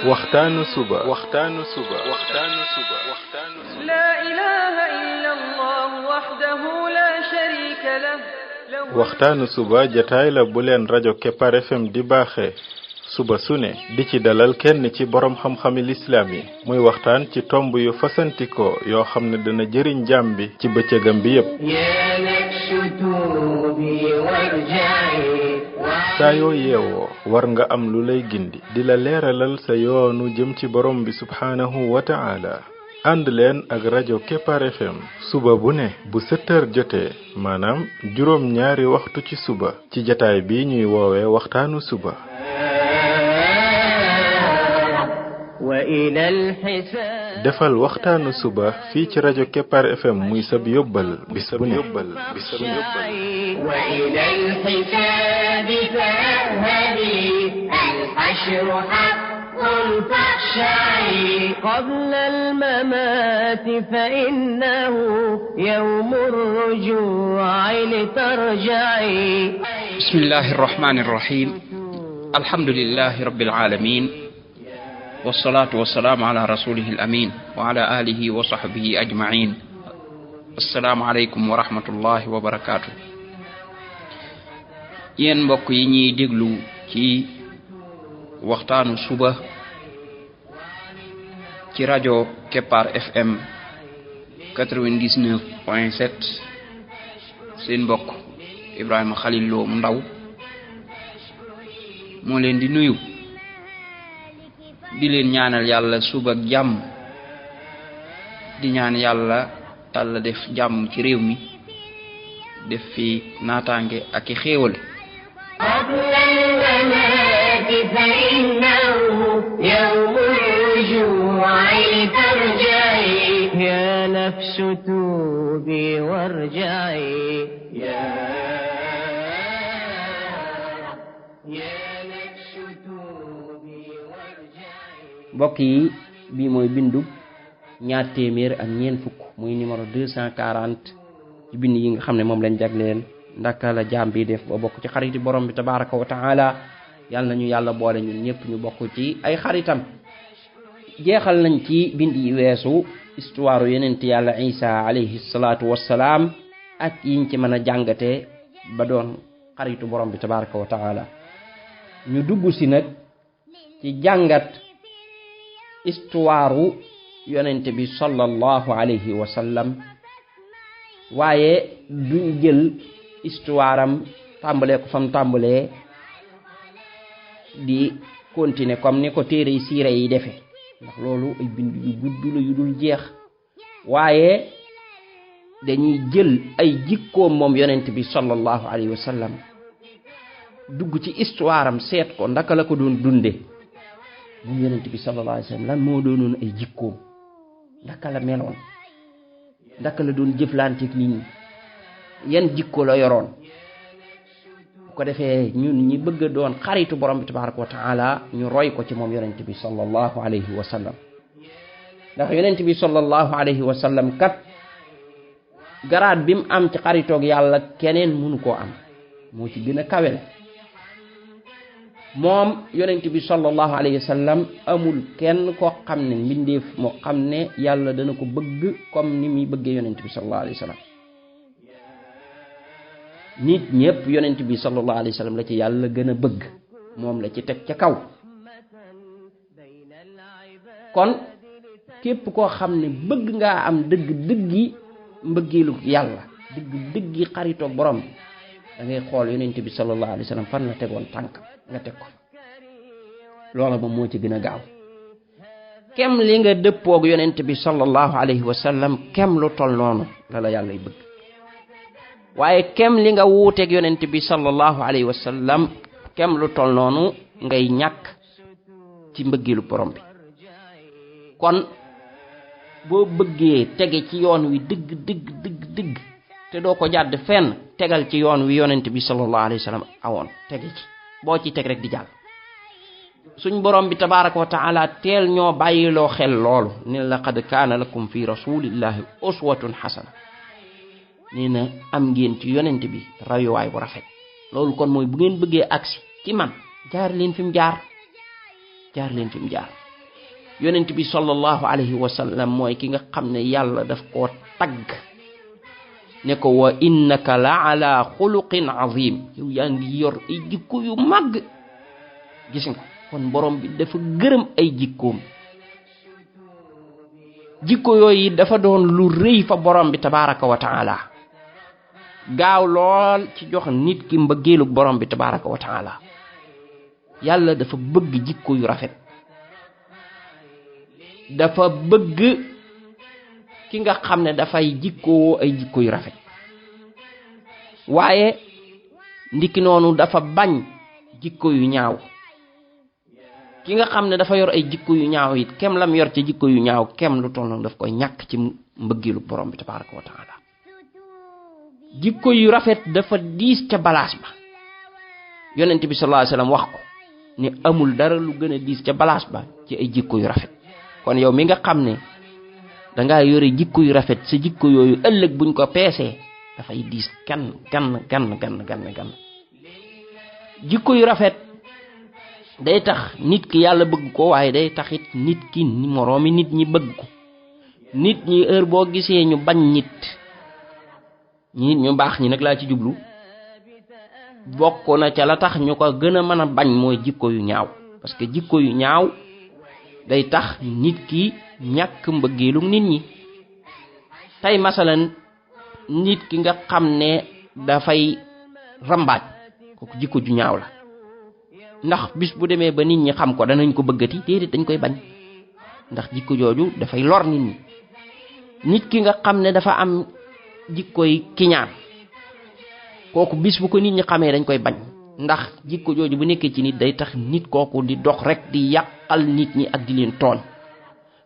waxtaanu suba لا إله إلا الله وحده لا شريك له waxtaanu suba jataay la bu leen rajo Kepar FM di baaxee suba su ne di ci dalal kenn ci borom xam-xami lislaam yi muy waxtaan ci tomb yu fasantikoo yoo xam ne dana jëriñ jaam bi ci bëccëgam bi yépp saa yoo yeewoo war nga am lu lay gindi di la leeralal sa yoonu jëm ci borom bi subhaanahu wa ta'ala ànd leen ak rajo Kepar FM suba bu ne bu 7 heures jotee maanaam juróom ñaari waxtu ci suba ci jataay bi ñuy woowee waxtaanu suba defal waxtaanu suba fii ci rajo Kepar FM muy sab yóbbal bis bu ne قبل الممات فإنه يوم الرجوع لترجعي بسم الله الرحمن الرحيم الحمد لله رب العالمين والصلاة والسلام على رسوله الأمين وعلى آله وصحبه أجمعين السلام عليكم ورحمة الله وبركاته yéen mbokk yi ñuy déglu ci waxtaanu suba ci rajo Kepar FM 99.7 seen mbokk Ibrahima Khalil Lo mu ndaw moo leen di nuyu di leen ñaanal yàlla suba ak jàmm di ñaan yàlla def jàmm ci réew mi def fi naataange ak i xéewal فإنه يوم الرجوع لترجعي يا نفس توبي وارجعي يا نفس توبي وارجعي mbokk yi bii mooy bindu ñaar téeméer ak ñeent fukk muy numéro 240 ci bind yi nga xam ne moom lañ jagleel ndaka la jaam bi def ba bokk ci xariti borom bi tabaraka wa taala yàlla nañu yàlla boole ñun ñëpp ñu bokk ci ay xaritam jeexal nañ ci bind yi weesu histoire yonent yàlla Isa alayhi salaatu wassalaam ak yiñ ci mën a jàngate ba doon xaritu borom bi tabaraka wa taala ñu dugg si nag ci jàngat histoire yonent bi sallallahu alayhi wa sallam waaye duñ jël histoire am tàmbalee ko fam tàmbalee di continuer comme ni ko téere yi siire yi defe ndax loolu ay bind yu gudd la yu dul jeex waaye dañuy jël ay jikkoom moom yonent bi sallallahu alayhi wa sallam dugg ci histoire am seet ko ndaka la ko doon dunde moom yonent bi sallallahu alayhi wa sallam lan moo doonoon ay jikkoom ndaka la meloon ndaka la doon jëflanteek nit ñi yan jikko la yoroon ko defee ñun ñi bëgg a doon xaritu borom bi tabaraka wa taala ñu roy ko ci moom yonent bi sallallahu alayhi wa sallam ndax yonent bi sallallahu alayhi wa sallam kat garaat bi mu am ci xaritoog yàlla keneen mënu koo am moo ci gën a kawel moom yonent bi sallallahu alayhi wa sallam amul kenn koo xam ne mbindeef moo xam ne yàlla dana ko bëgg comme ni muy bëggee yonent bi sallallahu alayhi wa sallam nit ñëpp yonent bi sallallahu alayhi wa sallam la ci yàlla gën a bëgg moom la ci teg ca kaw kon képp koo xam ne bëgg ngaa am dëggi mbëggeelu yàlla dëggi xaritoog borom bi da ngay xool yonent bi sallallahu alayhi wa sallam fan la tegoon tànk nga teg ko loola moom moo ci gën a gaaw kem li nga dëppoog yonent bi sallallahu alayhi wa sallam kem lu tol noonu la yàlla y bëgg waaye kem li nga wuuteeg yonent bi sallallahu alayhi wa sallam kem lu tol noonu ngay ñàkk ci mbëggeelu borom bi kon boo bëggee tege ci yoon wi dëgg te doo ko jàdd fenn tegal ci yoon wi yonent bi sallallahu alayhi wa sallam awoon tege ci boo ci teg rek di jàll suñ borom bi tabaraka wa taala teel ñoo bàyyiloo xel loolu ne laqad kaana lakum fi rasulillahi uswatun hasana nee na am ngeen ci yonent bi rayuwaay bu rafet loolu kon mooy bu ngeen bëggee agsi ci man jaar leen fi mu jaar yonent bi sallallahu alayhi wa sallam mooy ki nga xam ne yàlla daf koo tagg ne ko wa innaka la ala xuluqin azim yow yaa ngi yor ay jikko yu màgg. gis nga kon borom bi dafa gërëm ay jikkoom, jikko yooyu dafa doon lu rëy fa borom bi tabaraka wa taala, gaaw lool ci jox nit ki mbëggeelu borom bi tabaraka wa taala. yàlla dafa bëgg jikko yu rafet, dafa bëgg ki nga xam ne dafay jikkoo ay jikko yu rafet, waaye ndiki noonu dafa bañ jikko yu ñaaw. ki nga xam ne dafa yor ay jikko yu ñaaw it kem lam yor ci jikko yu ñaaw kem lu toll daf koy ñàkk ci mbëggeelu borom bi tabaraka wa taala. jikko yu rafet dafa diis ca balaas ba. yonent bi sallallahu alayhi wasallam wax ko ni amul dara lu gën a diis ca balaas ba ci ay jikko yu rafet. kon yow mi nga xam ne dangaa yore jikko yu rafet sa jikko yooyu ëllëg buñ ko peesee dafay diis gan. jikko yu rafet day tax nit ki yàlla bëgg ko, waaye day taxit nit ki ni moroomi nit ñi bëgg ko. nit ñi heure boo gisee ñu bañ nit ñu baax ñi nag laa ci jublu, bokk na ca la tax ñu ko gën a mën a bañ mooy jikko yu ñaaw. parce que jikko yu ñaaw day tax nit ki ñàkk mbëggeelu nit ñi. tey masalan nit ki nga xam ne dafay rambaaj, kooku jikko ju ñaaw la. ndax bis bu demee ba nit ñi xam ko danañ ko bëggati? déedéet, dañ koy bañ, ndax jikko jooju dafay lor nit ñi. nit ki nga xam ne dafa am jikkoy kiñaan, kooku bis bu ko nit ñi xamee dañ koy bañ, ndax jikko jooju bu nekkee ci nit day tax nit kooku di dox rek di yàqal nit ñi ak di leen tooñ.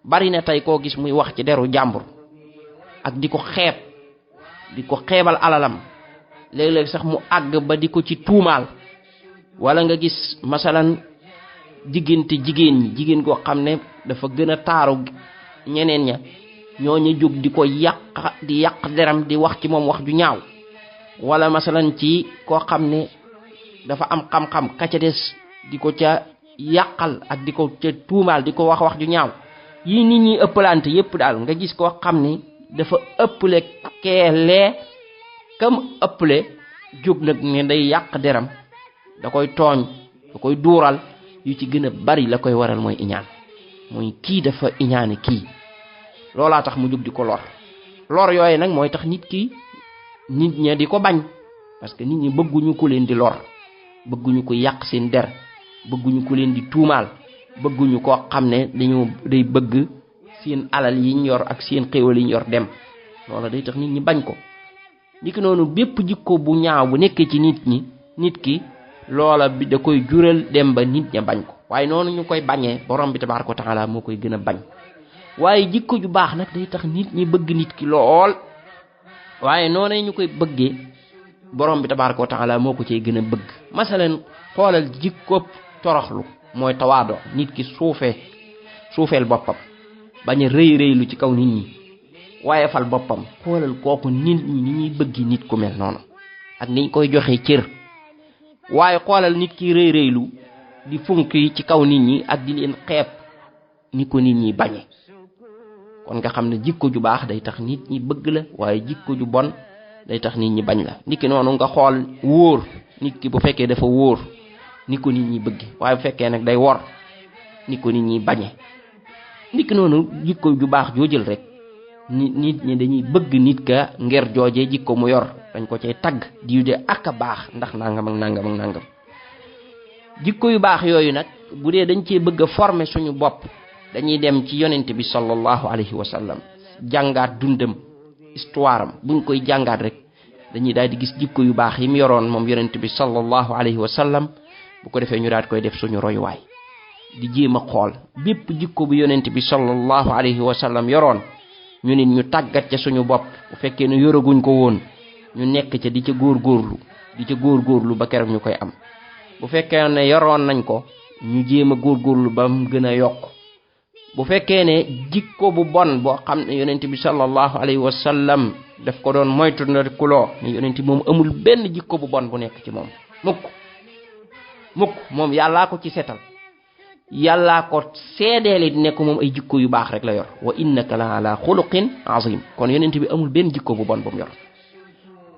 bari na tey koo gis muy wax ci deru jàmbur ak di ko xeeb, di ko xeebal alalam, léeg-léeg sax mu àgg ba di ko ci tuumaal. wala nga gis masalan diggante jigéen goo xam ne dafa gën a taaru ñeneen ña, ñooñu jóg di ko yàq deram, di wax ci moom wax ju ñaaw. wala masalan ci koo xam ne dafa am xam-xam ka ca des di ko ca yàqal ak di ko ca tuumaal, di ko wax ju ñaaw. yi nit ñi ëppalante yépp daal nga gis koo xam ne dafa ëpple keelee kam ëpple jóg nag ne day yàq deram, da koy tooñ, da koy duural. yu ci gën a bari la koy waral mooy iñaan, mooy kii dafa iñaane kii, loolaa tax mu jóg di ko lor yooyu nag mooy tax nit ña di ko bañ. parce que nit ñi bëgguñu ko leen di lor, bëgguñu ko yàq seen der, bëgguñu ko leen di tuumaal, bëgguñu koo xam ne day bëgg seen alal yi ñu yor ak seen xéewal yi ñu yor dem. loola day tax nit ñi bañ ko. niki noonu bépp jikko bu ñaaw bu nekkee ci nit ki loola bi da koy jural dem ba nit ña bañ ko. waaye noonu ñu koy bañee borom bi tabaaraka wa taala moo koy gën a bañ. waaye jikko ju baax nag day tax nit ñi bëgg nit ki lool, waaye noonu ñu koy bëggee borom bi tabaaraka wa taala moo ko cay gën a bëgg. masalan xoolal jikko toroxlu mooy tawaado, nit ki suufeel boppam, bañ a rëylu ci kaw nit ñi, waaye fal boppam. xoolal kooku nit ñi ni ñuy bëgg nit ku mel noonu ak niñ koy joxe cër. waaye xoolal nit ki rëylu di funki ci kaw nit ñi ak di leen xeeb ni ko nit ñi bañe. kon nga xam ne jikko ju baax day tax nit ñi bëgg la, waaye jikko ju bon day tax nit ñi bañ la. niki noonu nga xool wóor, nit ki bu fekkee dafa wóor ni ko nit ñi bëgg, waaye bu fekkee nag day wor ni ko nit ñi bañe. niki noonu jikko ju baax joo jël rek nit ñi dañuy bëgg nit ka ngir joojee jikko mu yor, dañ ko cay tagg diw de ak a baax ndax nangam ak nangam. jikko yu baax yooyu nag bu dee dañ cee bëgg a former suñu bopp, dañuy dem ci yonent bi sallallahu alayhi wa sallam, jàngaat dundam, histoire am. buñ koy jàngaat rek dañuy daal di gis jikko yu baax yi mu yoroon moom yonent bi sallallahu alayhi wa sallam. bu ko defee ñu daal koy def suñu royuwaay, di jéem a xool bépp jikko bu yonent bi sallallahu alayhi wa sallam yoroon, ñu nit ñu tàggat ca suñu bopp. bu fekkee ne yoraguñ ko woon, ñu nekk ca di ca góorgóorlu ba keroog ñu koy am. bu fekkee ne yoroon nañ ko, ñu jéem a góorgóorlu ba mu gën a yokk. bu fekkee ne jikko bu bon boo xam ne yonent bi sallallahu alayhi wa sallam daf ko doon moytu na kuloo, ne yonent moom amul benn jikko bu bon bu nekk ci moom mukk moom yàllaa ko ci setal. yàllaa ko seedeelit ne ko moom ay jikko yu baax rek la yor wa innaka la ala xuluqin azim kon yonent bi amul benn jikko bu bon bu mu yor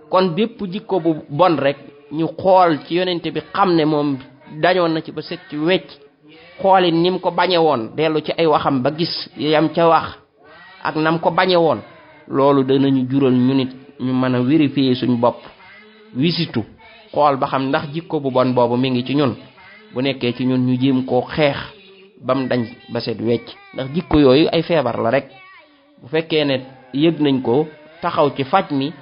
kon bépp jikko bu bon rek ñu xool ci yonent bi xam ne moom dañoon na ci ba set ci wecc xooli nim ko bañe woon dellu ci ay waxam ba gis yam ca wax ak nam ko bañe woon loolu danañu jural ñu nit ñu mën a vérifier suñ bopp wisitu xool ba xam ndax jikko bu bon boobu mi ngi ci ñun bu nekkee ci ñun ñu jéem koo xeex bam dañ ba set wecc ndax jikko yooyu ay feebar la rek bu fekkee ne yëg nañ ko taxaw ci faj mi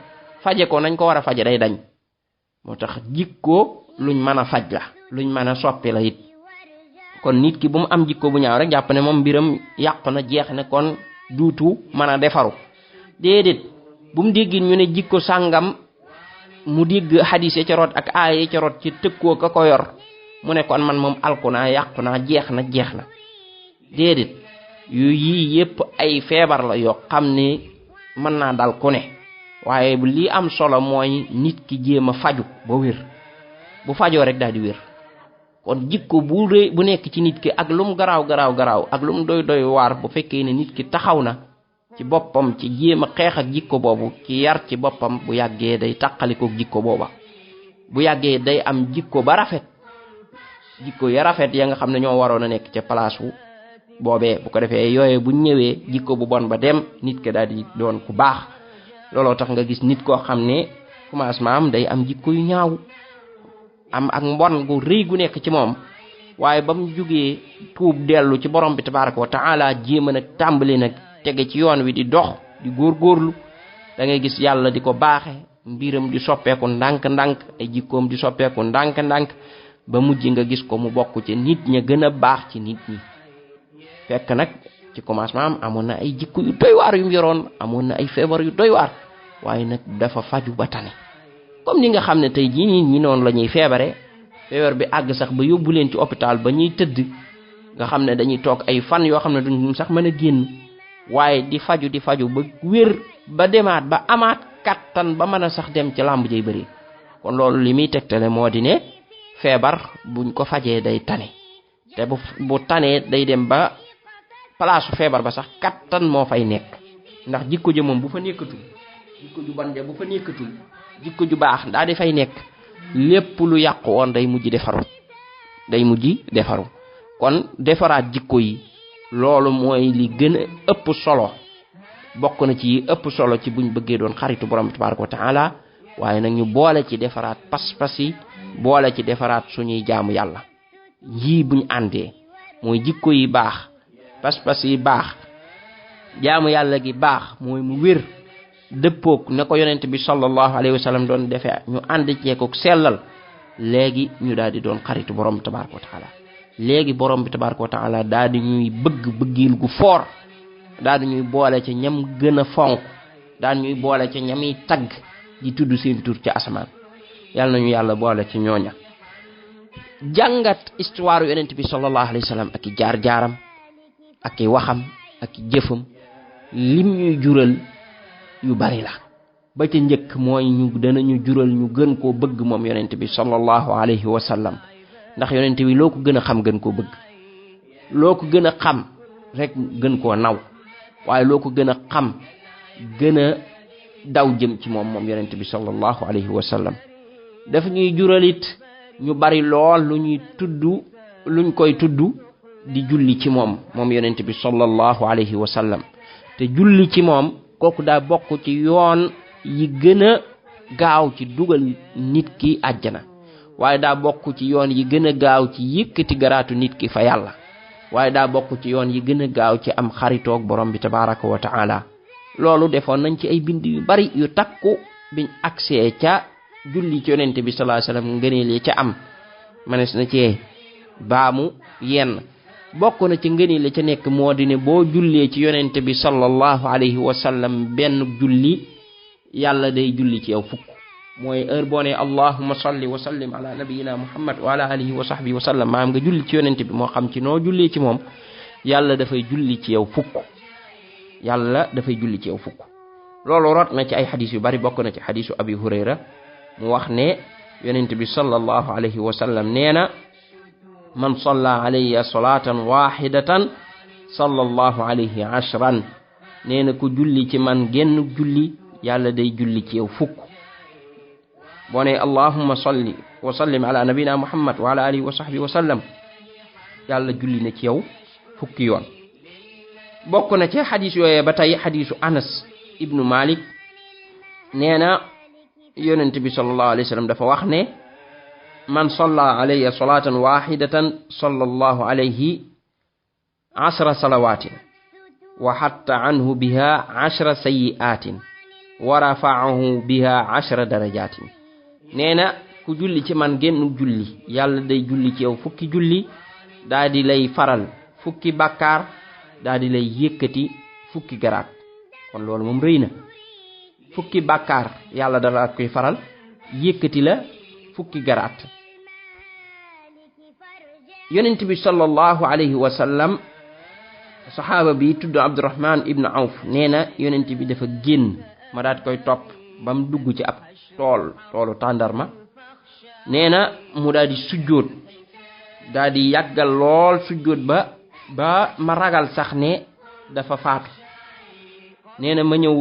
faje ko nañ ko war a faje day dañ moo tax jikko luñ mën a faj la luñ mën a soppi la it kon nit ki bu mu am jikko bu ñaaw rek jàpp ne moom mbiram yàqu na jeex ne kon duutu mën a defaru déedéet bu mu déggin ñu ne jikko sàngam mu dégg hadis ya ca rot ak aaya ya ca rot ci tëkkoo ka ko yor mu ne kon man moom alku naa yàqu naa jeex na déedéet yu yii yépp ay feebar la yoo xam ne mën naa dal ku ne waaye li am solo mooy nit ki jéem a faju ba wér bu fajoo rek daal di wér kon jikko bu rëy bu nekk ci nit ki ak lum garaaw ak lum doy waar bu fekkee ne nit ki taxaw na ci boppam ci jéem a xeex ak jikko boobu ci yar ci boppam bu yàggee day tàqalikook jikko booba bu yàggee day am jikko ba rafet jikko ya rafet ya nga xam ne ñoo waroon a nekk ca place wu boobee bu ko defee yooye bu ñëwee jikko bu bon ba dem nit ki daal di doon ku baax looloo tax nga gis nit koo xam ne commencement am day am jikko yu ñaaw am ak mbon gu rëy gu nekk ci moom waaye ba mu jugee tuub dellu ci borom bi tabaraka wa taala jéem a nag tàmbali nag tege ci yoon wi di dox di góorgóorlu da ngay gis yàlla di ko baaxe mbiram di soppeeku ndànk-ndànk ay jikkoom di soppeeku ndànk-ndànk ba mujj nga gis ko mu bokk ci nit ña gën a baax ci nit ñi fekk nag ci commencement am amoon na ay jikko yu doy waar yu mu yoroon amoon na ay feebar yu doy waar waaye nag dafa faju ba tane comme ni nga xam ne tey jii nit ñi noonu la ñuy feebare feebar bi àgg sax ba yóbbu leen ci hôpital ba ñuy tëdd nga xam ne dañuy toog ay fan yoo xam ne duñ sax mën a génn waaye di faju ba wér ba demaat ba amaat kattan ba mën a sax dem ci làmb jay bëri kon loolu li muy tegtale moo di ne feebar buñ ko fajee day tane te bu tanee day dem ba place feebar ba sax kattan moo fay nekk ndax jikko ja moom bu fa nekkatul jikko ju bon ja bu fa nekkatul jikko ju baax daa di fay nekk lépp lu yàqu woon day mujj defaru kon defaraat jikko yi loolu mooy li gën a ëpp solo bokk na ci ëpp solo ci buñ bëggee doon xaritu borom tabaraka wa taala waaye nag ñu boole ci defaraat pas-pas yi boole ci defaraat suñuy jaamu yàlla yii buñ àndee mooy jikko yi baax pas-pas yi baax jaamu yàlla gi baax mooy mu wér dëppook ne ko yonent bi sallallahu alayhi wa sallam doon defee ñu ànd ceekook sellal léegi ñu daal di doon xaritu borom tabaraka wa taala léegi borom bi tabaraka wa taala daal di ñuy bëggil gu foor daal di ñuy boole ca ñam gën a fonk daal ñuy boole ca ñami tagg di tudd seen tur ci asamaan yàlla nañu yàlla boole ci ñooña jàngat histoire yonent bi sallallahu alayhi wa sallam ak i jaar-jaaram ak i waxam ak i jëfam lim ñuy jural yu bari la ba ca njëkk mooy danañu jural ñu gën koo bëgg moom yonent bi sallallahu alayhi wa sallam ndax yonent bi loo ko gën a xam gën koo bëgg loo ko gën a xam rek gën koo naw waaye loo ko gën a xam gën a daw jëm ci moom yonent bi sallallahu alayhi wa sallam dafa ñuy juralit ñu bari lool luñ koy tudd di julli ci moom yonent bi sallallahu alayhi wa sallam te julli ci moom kooku daa bokk ci yoon yi gën a gaaw ci dugal nit ki àjjana waaye daa bokk ci yoon yi gën a gaaw ci yëkkati garaatu nit ki fa yàlla waaye daa bokk ci yoon yi gën a gaaw ci am xaritoog borom bi tabaraka wa taala loolu defoon nañ ci ay bind yu bari yu takku biñ agsee ca julli ci yonent bi sallallahu alayhi wasallam ngëneel yi ca am manes na cee baamu yenn bokk na ci ngëneel yi ca nekk moo di ne boo jullee ci yonent bi sallallahu alayhi wasallam benn julli yàlla day julli ci yow fukk mooy heure boo ne allahumma salli wa sallim ala nabiyyina muhammad wa ala alihi wa sahbihi wa sallam maam nga julli ci yonent bi moo xam ci noo jullee ci moom yàlla dafay julli ci yow fukk loolu rot na ci ay xadis yu bari bokk na ci xadisu abi hurayra mu wax ne yonent bi sallallahu alayhi wa sallam nee na man salla alayya salatan wahidatan sallallahu alayhi ashran nee na ku julli ci man genn julli yàlla day julli ci yow fukk boo ne allahumma salli wa sallim ala nabina muhammad wa ala alihi wa sahbihi wa sallam yàlla julli na ci yow fukki yoon bokk na ci xadis yooyee ba tey xadisu anas ibnu malik nee na yonent bi sallallahu alayhi wa sallam dafa wax ne man salla alayya salatan wahidatan sallallahu alayhi 10 salawatin wa hatta anhu biha 10 sayyi'atin wa rafa'ahu biha 10 darajatin nee na ku julli ci man genn julli yàlla day julli ci yow fukki julli daa di lay faral fukki bàkkaar daa di lay yëkkati fukki garaat kon loolu moom rëy na fukki bàkkaar yàlla dala koy faral yëkkati la fukki garaat yonent bi sallallahu alayhi wa sallam saxaaba bi tudd Abdurrahman ibn Awf nee na yonent bi dafa génn ma daat koy topp ba mu dugg ci ab toolu tàndarma nee na mu daal di sujjóot daal di yàggal lool sujjóot ba ma ragal sax ne dafa faatu nee na ma ñëw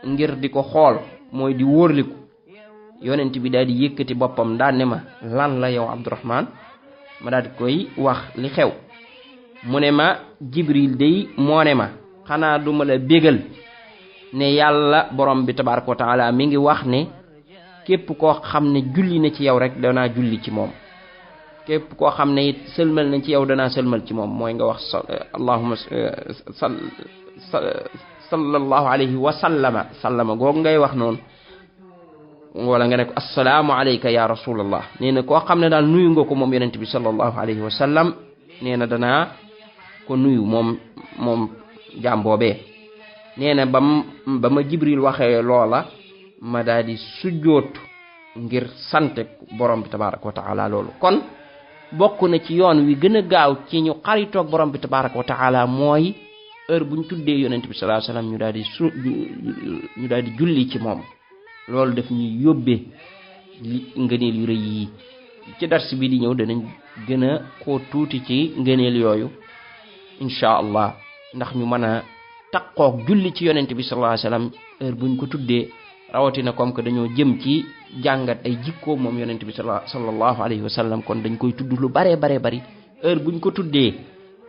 ngir di ko xool mooy di wóorliku yonent bi daal di yëkkati boppam daan ne ma lan la yow Abdurrahman ma daal di koy wax li xew mu ne ma Jibril day moo ne ma xanaa duma la bégal ne yàlla borom bi tabaraka wa taala mi ngi wax ne képp koo xam ne julli na ci yow rek danaa julli ci moom képp koo xam ne it sëlmal na ci yow danaa sëlmal ci moom mooy nga wax allahumma sallallahu alayhi wa sallama googu ngay wax noonu wala nga ne ko assalaamu alayka ya rasulallah nee na koo xam ne daal nuyu nga ko moom yonent bi sallallahu alayhi wa sallam nee na danaa ko nuyu moom jaam boobee nee na ba ma Jibril waxee loola ma daal di sujjoot ngir sant borom bi tabaraka wa taala loolu kon bokk na ci yoon wi gën a gaaw ci ñu xaritoog borom bi tabaraka wa taala mooy heure bu ñu tuddee yonent bi sallallahu alayhi wasallam ñu daal di julli ci moom loolu daf ñuy yóbbee ngëneel yu rëy yi ci dars bi di ñëw danañ gën a koo tuuti ci ngëneel yooyu incha allah ndax ñu mën a taqoog julli ci yonent bi sallallahu alayhi wasallam heure buñ ko tuddee rawatina comme que dañoo jëm ci jàngat ay jikko moom yonent bi sallallahu alayhi wasallam kon dañ koy tudd lu bare bari heure buñ ko tuddee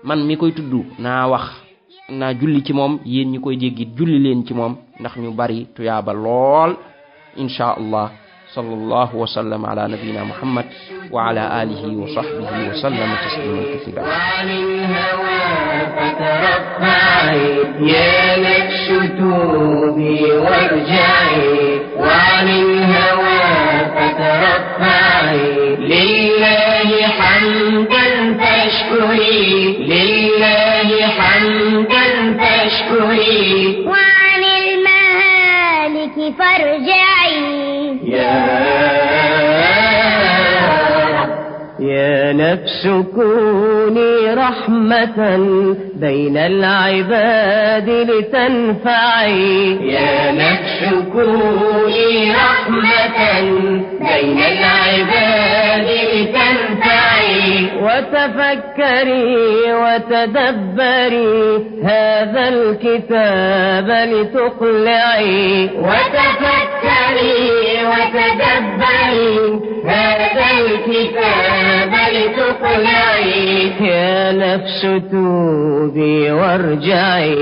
man mi koy tudd naa julli ci moom yéen ñi koy jéggi julli leen ci moom ndax ñu bari tuyaaba lool insha allah sallallahu wa sallam ala nabiyyina muhammad wa ala alihi wa sahbihi wa sallam tasliman kathira يا نفس توبي وارجعي وعن الهوى فترفعي لله حمدا فاشكري لله حمدا فاشكري وعن المهالك فارجعي يا نفس كوني رحمة بين العباد لتنفعي يا نفس كوني رحمة بين العباد لتنفعي وتفكري وتدبري هذا الكتاب لتقلعي وتفكري وتدبري هذا الكتاب لتقلعي يا نفس توبي وارجعي